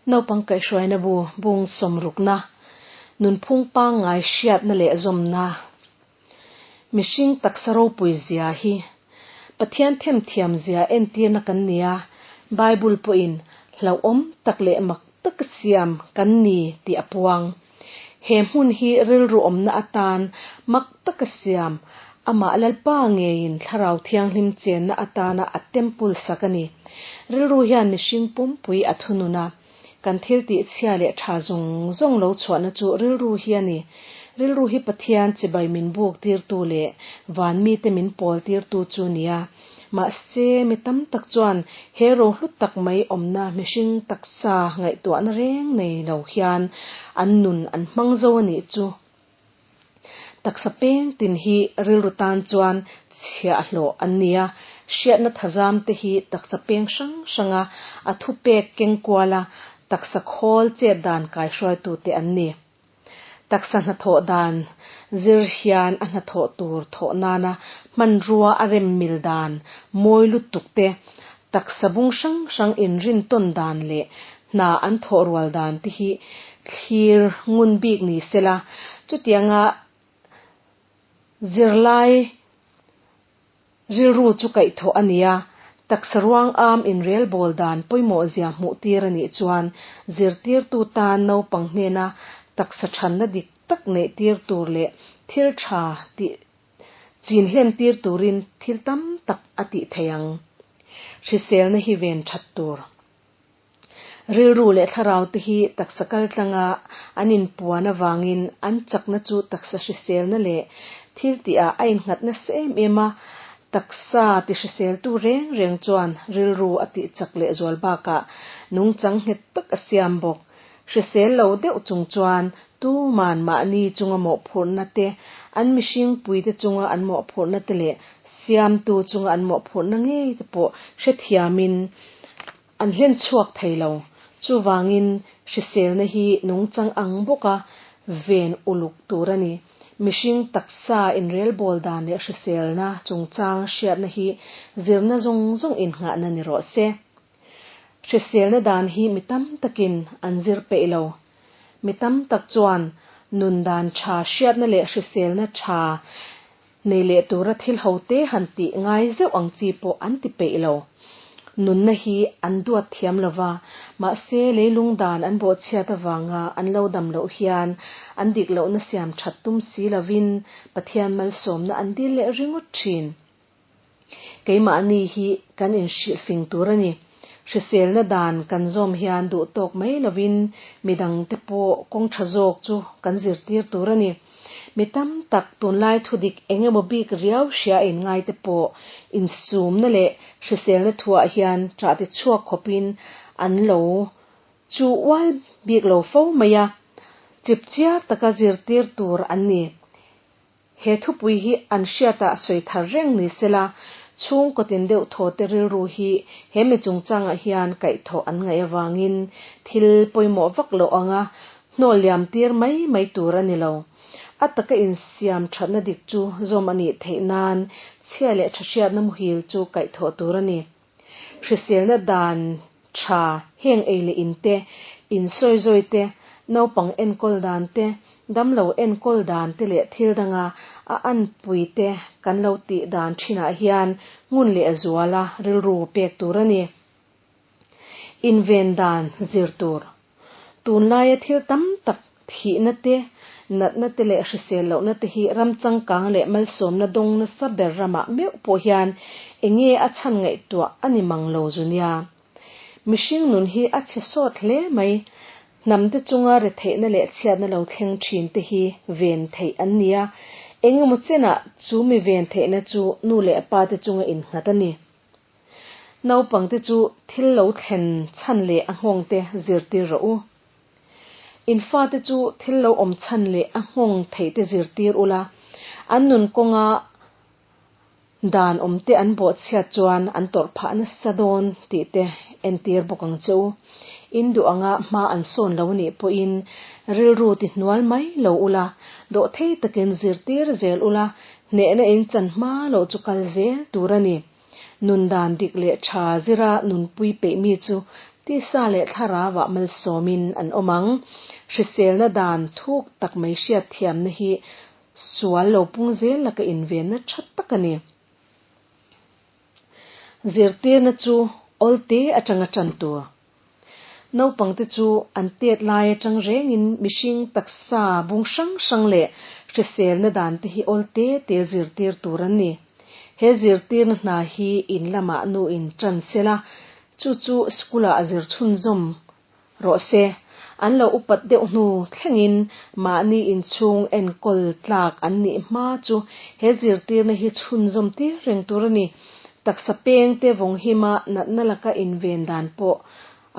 Naupang kaihhruaina bu bung sawmrukna, nunphung pangngai hriatna leh zawmna, mihring taksa ropui zia hi Pathian themthiam zia entirna kan ni a, Bible pawhin hlauhawm tak leh mak taka siam kan ni tih a puang. He hmun hi rilru awmna atan mak taka siam, amah Lalpa ngeiin Thlarau Thianghlim chenna atana a temple sak a ni. Rilru hian mihring pumpui a thunun a, kan thil tih chhia leh tha zawng zawng lo chhuahna chu rilru hi a ni. Rilru hi Pathian chibai min buk tirtu leh van mite min pawl tirtu chu nia. Mahse, mi tam tak chuan he rohlu tak mai awmna mihring taksa ngaihtuahna reng nei lo hian an nun an hmang zo a nih chu. Taksa peng tin hi rilru tan chuan chhiahhlawh an ni a, hriatna thazam te hi taksa peng hrang hranga a thupek keng kuala taksa khawl chet dan kaihruaitute an ni. Taksa hnathawh dan zir hian a hnathawh tur thawh nana hmanrua a rem mil dan mawi lutuk te, taksa bung hrang hrang inrintawn dan leh hna an thawh rual dan te hi thlir ngun bik ni sela, chutianga zirlai Rilru chu kaihthawh a ni a, taksa ruang am inrel bawl dan pawimawh zia hmuh tir a nih chuan zirtirtu tan naupang hnena taksa thanna dik tak neih tir tur leh thil tha tih chin hlen tir turin thil tam tak a tih thei ang. Hriselna hi ven that tur. Rilru leh thlarau te hi taksa kaltlanga an inpuan avangin an chakna chu taksa hriselna leh thil tihah a innghat nasa em em a, taksa ti hriseltu reng reng chuan rilru a tih chak leh zual bakah nungchang nghet tak a siam bawk. Hrisel lo deuh chung chuan tuman mahni chunga mawhphurhna te, an mihring puite chunga an mawhphurhna te leh siamtu chunga an mawhphurhna ngei te pawh hrethiamin An hlen chhuak thei lo. Chuvangin hriselna hi nungchang ang bawka ven uluk tur a ni. Mihring taksa inrelbawl dan leh hriselna chungchang hriatna hi zirna zawng zawng innghahna ni rawh se. Hriselna dan hi mi tam takin an zir peih lo. Mi tam tak chuan nun dan tha hriatna leh hriselna tha Nei leh tura thil hote han tih ngai zeuh ang chi pawh an ti peih lo. Nunna hi an duat thiam lo va, mahse leilung dan an bawhchhiat avanga an lo dam loh hian an dik lohna siam that tum si lovin Pathian malsawmna an dil leh ringawt thin. Keimahni hi kan inhrilhfing tur a ni. Hriselna dan kan zawm hian duh tawk mai lovin midangte pawh kawng tha zawk chu kan zirtir tur a ni. Mi tam tak tunlai thudik eng emaw bik riau hria in ngaite pawh insumna leh hriselna thuah hian ṭah ti chhuak khawpin an lo chu ual bik lo fo mai a, chipchiar taka zirtir tur an ni. He thupui hi an hriatah sawi thar reng ni sela, chhungkaw tin deuh thaw te rilru hi he mi chungchangah hian kaihthawh an ngaih avangin thil pawimawh vak loh anga Hnawl liam tir mai mai tur a ni lo. A taka insiam thatna dik chu zawm a nih theih nan chhia leh tha hriatna muhil chu kaihthawh tur a ni. Hriselna dan tha heng ei leh in te, insawizawi te, naupang enkawl dan te, damlo enkawl dan te leh thil danga a anpui te kan lo tih dan thinah hian ngun leh zuala rilru pek tur a ni. Inven dan zir tur. Tunlaia thil tam tak thihna te, natna te leh hrisel lohna te hi ram changkang leh malsawmna dawng nasa ber ramah meuh pawh hian enge a chhan ngaihtuah a ni mang lo zu nia. Mihring nun hi a chhe sawt hle mai. Hnam te chunga retheihna leh chhiatna lo thleng thin te hi ven theih an ni a, engemaw chenah chu mi ven theihna chu nu leh pa te chunga innghat a ni. Naupangte chu thil lo thlen chhan leh a nghawng te zirtir rawh u. In fate chu thil lo awm chhan leh a nghawng theih te zirtir ula, an nun kawnga dan awm te an bawhchhiat chuan an tawrh phah nasa dawn tih te entir bawk ang che u. In duh anga hma an sawn lo nih pawhin rilru ti hnual mai lo ula, dawhthei takin zirtir zel ula, hnehna in chan hma loh chu kal zel tur a ni. Nun dan dik leh tha zira nunpui peih mi chu Tisa leh thlarauah malsawmin an awm ang. Hriselna dan thuk tak mai hriatthiamna hi sual lo pung zel laka invenna tha tak a ni. Zirtirna chu awlte atanga tan tur. Naupangte chu an tet lai atang rengin mihring taksa bung hrang hrang leh hriselna dante hi awlte te zirtir tur an ni. He zirtirna hna hi in lamah nu in tan sela, chu chu school ah zir chhunzawm rawh se. An lo upat deuh hnu thlengin mahni inchhung enkawl tlak an nih hma chu he zirtirna hi chhunzawm tir reng tur a ni. Taksa peng te vawng hima natna laka inven dan pawh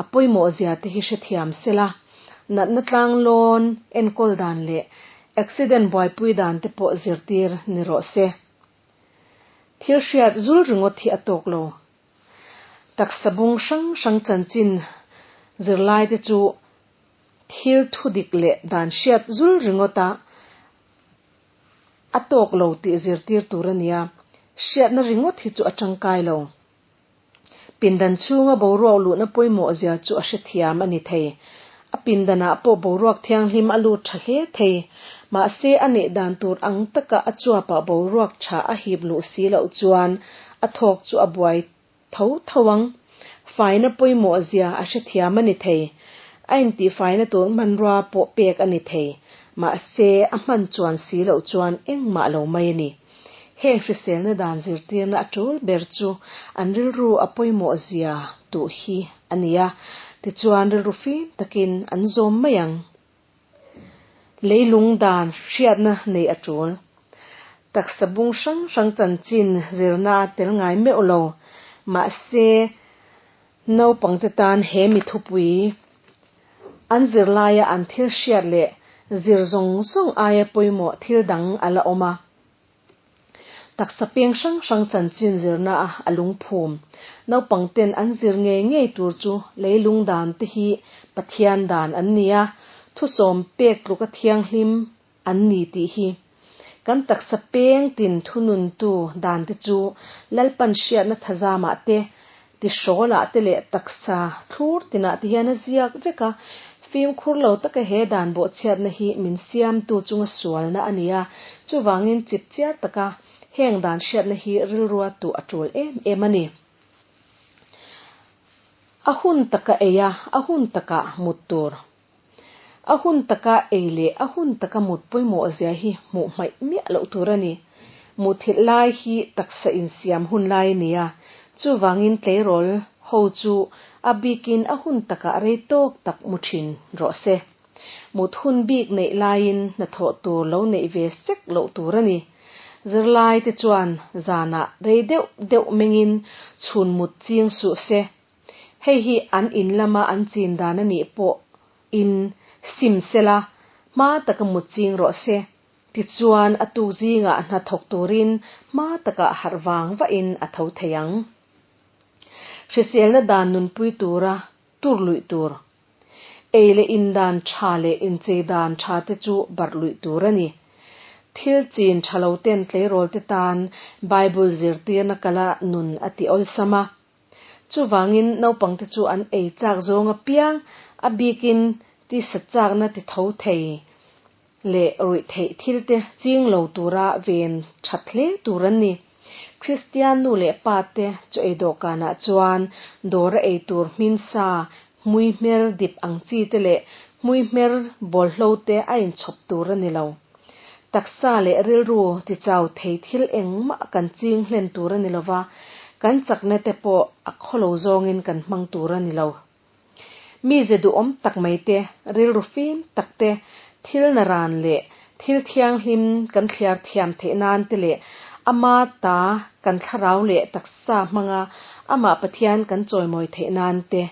a pawimawh zia te hi hrethiam sela. Natna tlanglawn enkawl dan leh accident buaipui dan te pawh zirtir ni rawh se. Thil hriat zul ringawt hi a tawk lo. Taksa bung hrang hrang chanchin zirlaite chu thil thu dik leh dan hriat zul ringawta a tawk lo tih zirtir tur a nia, hriatna ringawt hi chu a tangkai lo. Pindan chhunga boruak luhna pawimawh zia chu a hrethiam a ni thei. A pindanah pawh boruak thianghlim a lut tha hle thei. Mahse, a neih dan tur ang taka a chuapah boruak tha a hip luh si loh chuan a thawk chu a buai tho tho ang. Faina pawimawh zia a hrethiam a ni thei. A intihfaina tur hmanrua pawh pek a ni thei. Mahse, a hman chuan si loh chuan engmah lo mai a ni. Heng hriselna dan zirtirna a tul ber chu an rilru a pawimawh zia tuh hi a ni a, tichuan rilru fim takin an zawm mai ang. Leilung dan hriatna nei a tul. Taksa bung hrang hrang chanchin zirna a tel ngai meuh lo. Mahse, naupangte tan he mi thupui an zirlaia an thil hriat leh zir zawng zawng aia pawimawh thil dang a la awm a. Taksa peng hrang hrang chanchin zirna a a lungphum. Naupang ten an zir ngei ngei tur chu leilung dan te hi Pathian dan an ni a, thusawm pek tluka thianghlim an ni tih hi. Kan taksa peng tin thununtu dan te chu Lalpan hriatna thazamah te, tihrawlah te leh taksa thlur tinah te hian a ziak vek a, fimkhur lo taka he dan bawhchhiatna hi min siamtu chunga sualna a ni a, chuvangin chipchiar taka heng dan hriatna hi rilrua tuh a tul em em a ni. A hun taka ei a, a hun takah mut tur. A hun taka ei leh a hun taka mut pawimawh zia hi hmuh hmaih miah loh tur a ni. Muthilh lai hi taksa insiam hun lai a ni a, chuvangin tleirawl ho chu a bikin a hun takah rei tawk tak mu thin rawh se. Mut hun bik neih laiin hnathawh tur lo neih ve sek loh tur a ni. Zirlai te chuan zanah rei deuh deuh mengin chhun mut ching suh se. Hei hi an in lama an chin dan a nih pawh in sim sela, hma taka mut ching rawh se. Tichuan a tuk zingah hna thawk turin hma takah harh vang vahin a tho thei ang. Hriselna dan nunpui tura tur luih tur. Ei leh in dan tha leh inchei dan tha te chu barh luih tur a ni. Thil chin tha lo ten tleirawl te tan Bible zirtirna kala nun a ti awlsam a. Chuvangin naupangte chu an ei chak zawng apiang, a bikin tisa chakna ti tho thei leh ruih theih thilte ching lo tura ven that hle tur an ni. Kristian nu leh pa te chu ei dawhkanah chuan dawra ei tur hmin sa, hmui hmer dip ang chi te leh hmui hmer bawlhlo te a inchhawp tur a ni lo. Taksa leh rilru tichau thei thil engmah kan ching hlen tur a ni lo va, kan chakna te pawh a khawlo zawngin kan hmang tur a ni lo. Mize duhawm tak mai te, rilru fim tak te, thil naran leh thil thianghlim kan thliar thiam theih nan te leh ama ta kan thlarau leh taksa hmanga amah Pathian kan chawimawi theih nan te,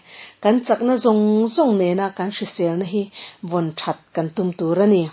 kan chakna zawng zawng nena kan hriselna hi vawn that kan tum tur a ni.